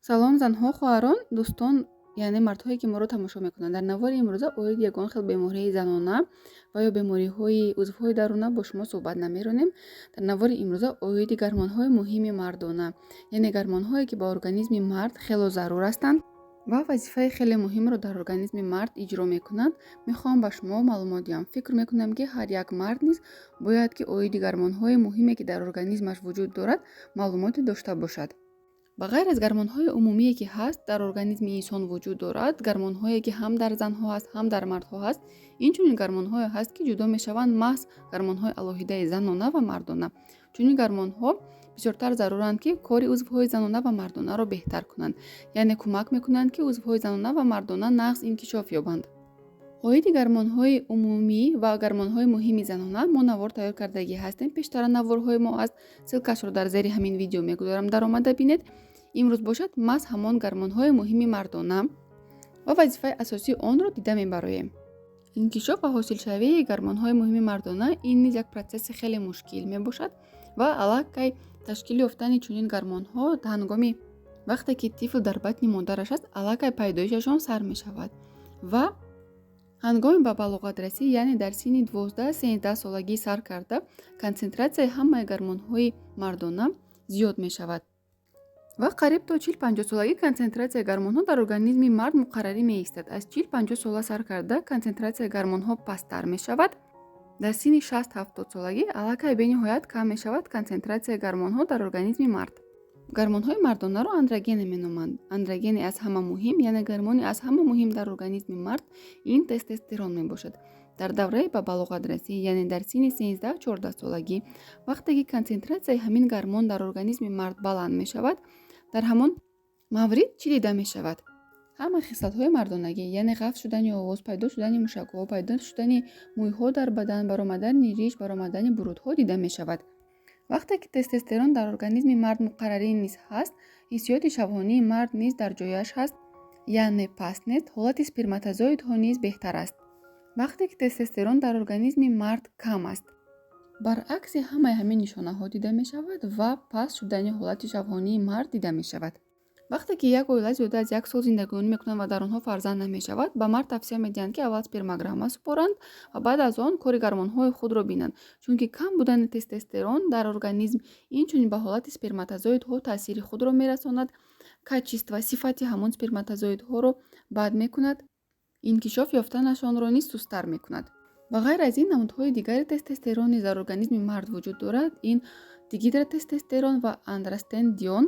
Салом, занҳо, хоҳарон, дӯстон, яъне мардҳое, ки моро тамошо мекунанд. Дар навори имрӯза оиди ягон хел бемории занона ва ё бемориҳои узвҳои даруна бо шумо суҳбат намеронем. Дар навори имрӯза оиди гармонҳои муҳими мардона, яъне гармонҳое, ки ба организми мард хело зарур ҳастанд ва вазифаи хеле муҳимро дар организми мард иҷро мекунанд, мехоҳам ба шумо маълумот диҳам. Фикр мекунам, ки ҳар як мард низ бояд, ки оиди гармонҳои муҳиме, ки дар организмаш вуҷуд дорад, маълумоте дошта бошад. Ба ғайр аз гармонҳои умумие, ки ҳаст, дар организми инсон вуҷуд дорад, гармонҳое, ки ҳам дар занҳо ҳаст, ҳам дар мардҳо ҳаст, инчунин гармонҳое ҳаст, ки ҷудо мешаванд, маҳз гармонҳои алоҳидаи занона ва мардона. Чунин гармонҳо бисёртар заруранд, ки кори узвҳои занона ва мардонаро беҳтар кунанд, яъне кӯмак мекунанд, ки узвҳои занона ва мардона нағз инкишоф ёбанд. Оиди гармонҳои умумӣ ва гармонҳои муҳими занона мо навор тайёр кардагӣ ҳастем. Пештара наворҳои мо аст, ссылкашро дар зери ҳамин видео мегузорам, даромада бинед. Имрӯз бошад, маҳз ҳамон гармонҳои муҳими мардона ва вазифаи асосии онро дида мебароем. Инкишоф ва ҳосилшавии гармонҳои муҳими мардона ин низ як процесси хеле мушкил мебошад ва аллакай ташкил ёфтани чунин гармонҳо ҳангоми вақте ки тифл дар батни модараш аст, аллакай пайдоишашон сар мешавад ва ҳангоми ба балоғат расӣ, яъне дар синни 12-13 солагӣ сар карда, консентратсияи ҳамаи гармонҳои мардона зиёд мешавад ва қариб то 40-50 солагӣ консентратсияи гармонҳо дар организми мард муқаррарӣ меистад. Аз 40-50 сола сар карда, консентратсияи гармонҳо пасттар мешавад. Дар синни 60-70 солагӣ аллакай бениҳоят кам мешавад консентратсияи гармонҳо дар организми мард. Гармонҳои мардонаро андрогене меноманд. Андрогени аз ҳама муҳим, яъне гармони аз ҳама муҳим дар организми мард ин тестостерон мебошад. Дар давраи ба балоғатрасӣ, яъне дар синни 13-14 солагӣ, вақте ки консентратсияи ҳамин гармон дар организми мард баланд мешавад, дар ҳамон маврид чӣ дида мешавад? Ҳама хислатҳои мардонагӣ, яъне ғафз шудани овоз, пайдо шудани мушакҳо, пайдо шудани мӯйҳо дар бадан, баромадани риш, баромадани бурудҳо дида мешавад. Вақте ки тестостерон дар организми мард муқаррарӣ низ ҳаст, ҳиссиёти шавҳонии мард низ дар ҷояш ҳаст, яъне паст нест, ҳолати сперматозоидҳо низ беҳтар аст. Вақте ки тестостерон дар организми мард кам аст, баръакси ҳамаи ҳамин нишонаҳо дида мешавад ва паст шудани ҳолати шавҳонии мард дида мешавад. Вақте ки як оила зиёда аз як сол зиндагонӣ мекунанд ва дар онҳо фарзанд намешавад, ба мард тавсия медиҳанд, ки аввал спермограмма супоранд ва баъд аз он кори гармонҳои худро бинанд, чунки кам будани тестостерон дар организм инчунин ба ҳолати сперматозоидҳо таъсири худро мерасонад, качество, сифати ҳамон сперматозоидҳоро бад мекунад, инкишоф ёфтанашонро низ сусттар мекунад. Ба ғайр аз ин, намудҳои дигари тестостерон низ дар организми мард вуҷуд дорад. Ин дигидротестостерон ва андростендион,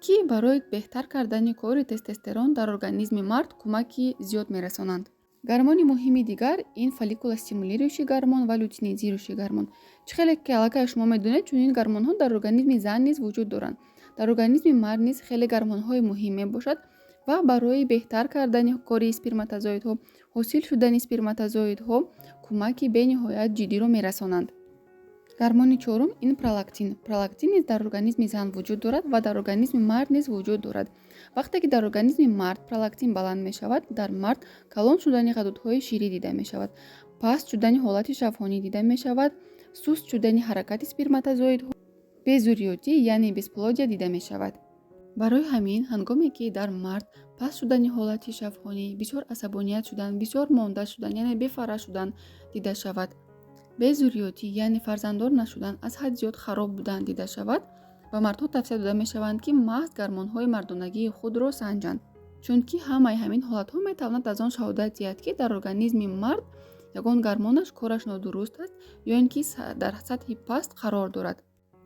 ки барои беҳтар кардани кори тестостерон дар организми мард кӯмаки зиёд мерасонанд. Гармони муҳими дигар ин фолликулостимулирующий гормон ва лютеинизирующий гормон. Чӣ хеле ки аллакай шумо медонед, чунин гармонҳо дар организми зан низ вуҷуд доранд. Дар организми мард низ хеле гармонҳои муҳим мебошад ва барои беҳтар кардани кори сперматозоидҳо, ҳосил шудани сперматозоидҳо кӯмаки бениҳоят ҷиддиро мерасонанд. Гармони чорум ин пролактин. Пролактин низ дар организми зан вуҷуд дорад ва дар организми мард низ вуҷуд дорад. Вақте ки дар организми мард пролактин баланд мешавад, дар мард калон шудани ғадудҳои ширӣ дида мешавад, паст шудани ҳолати шавҳонӣ дида мешавад, суст шудани ҳаракати сперматозоидҳо, безурётӣ, яъне бесплодия дида мешавад. Барои ҳамин, ҳангоме ки дар мард паст шудани ҳолати шавҳонӣ, бисёр асабоният шудан, бисёр монда шудан, яъне бефара шудан дида шавад, безурётӣ, яъне фарзанддор нашудан, аз ҳад зиёд хароб будан дида шавад, ба мардҳо тавсия дода мешаванд, ки маҳз гармонҳои мардонагии худро санҷанд, чунки ҳамаи ҳамин ҳолатҳо метавонад аз он шаҳодат диҳад, ки дар организми мард ягон гармонаш кораш нодуруст аст ё ин ки дар сатҳи паст қарор дорад.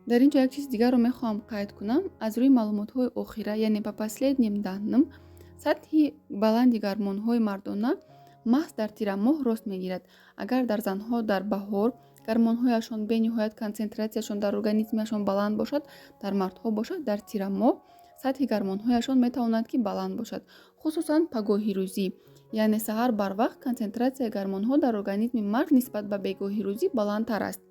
Дар ин ҷо як чизи дигарро мехоҳам қайд кунам. Аз рӯи маълумотҳои охира, яъне по последним данным, сатҳи баланди гармонҳои мардона маҳз дар тирамоҳ рост мегирад. Агар дар занҳо дар баҳор гармонҳояшон бениҳоят консентратсияшон дар организмашон баланд бошад, дар мардҳо бошад, дар тирамоҳ сатҳи гармонҳояшон метавонад, ки баланд бошад, хусусан пагоҳирӯзӣ, яъне саҳар барвақт консентратсияи гармонҳо дар организми мард нисбат ба бегоҳирӯзӣ баландтар аст.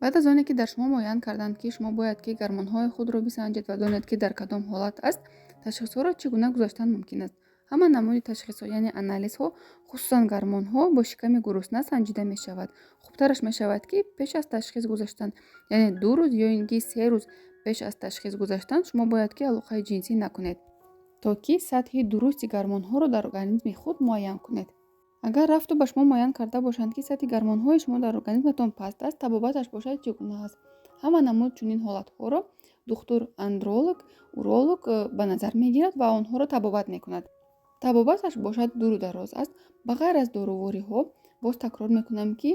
Баъд аз оне ки дар шумо муайян карданд, ки шумо бояд ки гармонҳои худро бисанҷед ва донед, ки дар кадом ҳолат аст, ташхисҳоро чӣ гуна гузаштан мумкин аст? Ҳама намуди ташхисҳо, яъне анализҳо, хусусан гармонҳо, бо шиками гурусна санҷида мешавад. Хубтараш мешавад, ки пеш аз ташхис гузаштан, яъне 2 рӯз ё ин ки 3 рӯз пеш аз ташхис гузаштан, шумо бояд ки алоқаи ҷинсӣ накунед. То ки сатҳи дурусти гармонҳоро дар организми худ муайян кунед. Агар рафту ба шумо муайян карда бошанд, ки сатҳи гармонҳои шумо дар организматон паст аст, табобаташ бошад чӣ гуна аст? Ҳама намуд чунин ҳолатҳоро духтур андролог, уролог ба назар мегирад ва онҳоро табобат мекунад. Табобаташ бошад дуру дароз аст. Ба ғайр аз дорувориҳо, боз такрор мекунам, ки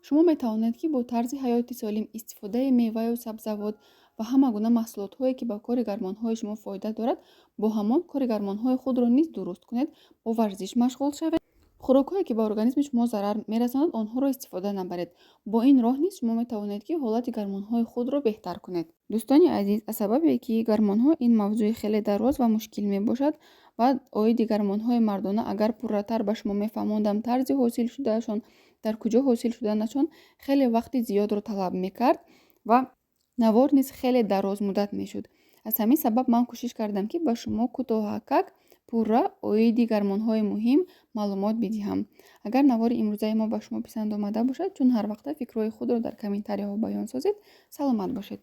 шумо метавонед, ки бо тарзи ҳаёти солим, истифодаи меваю сабзавот ва ҳама гуна маҳсулотҳое, ки ба кори гармонҳои шумо фоида дорад, бо ҳамон кори гармонҳои худро низ дуруст кунед, бо варзиш машғул шавед. Хӯрокҳое, ки ба организми шумо зарар мерасонад, онҳоро истифода набаред. Бо ин роҳ низ шумо метавонед, ки ҳолати гармонҳои худро беҳтар кунед. Дӯстони азиз, аз сабабе ки гармонҳо ин мавзӯи хеле дароз ва мушкил мебошад ва оиди гармонҳои мардона агар пурратар ба шумо мефаҳмондам, тарзи ҳосил шудаашон, дар куҷо ҳосил шуданашон, хеле вақти зиёдро талаб мекард ва навор низ хеле дарозмуддат мешуд. Аз ҳамин сабаб ман кӯшиш кардам, ки ба шумо кӯтоҳакак пурра оиди гармонҳои муҳим маълумот бидиҳам. Агар навори имрӯзаи мо ба шумо писанд омада бошад, чун ҳар вақта фикрҳои худро дар комментарияҳо баён созед. Саломат бошед.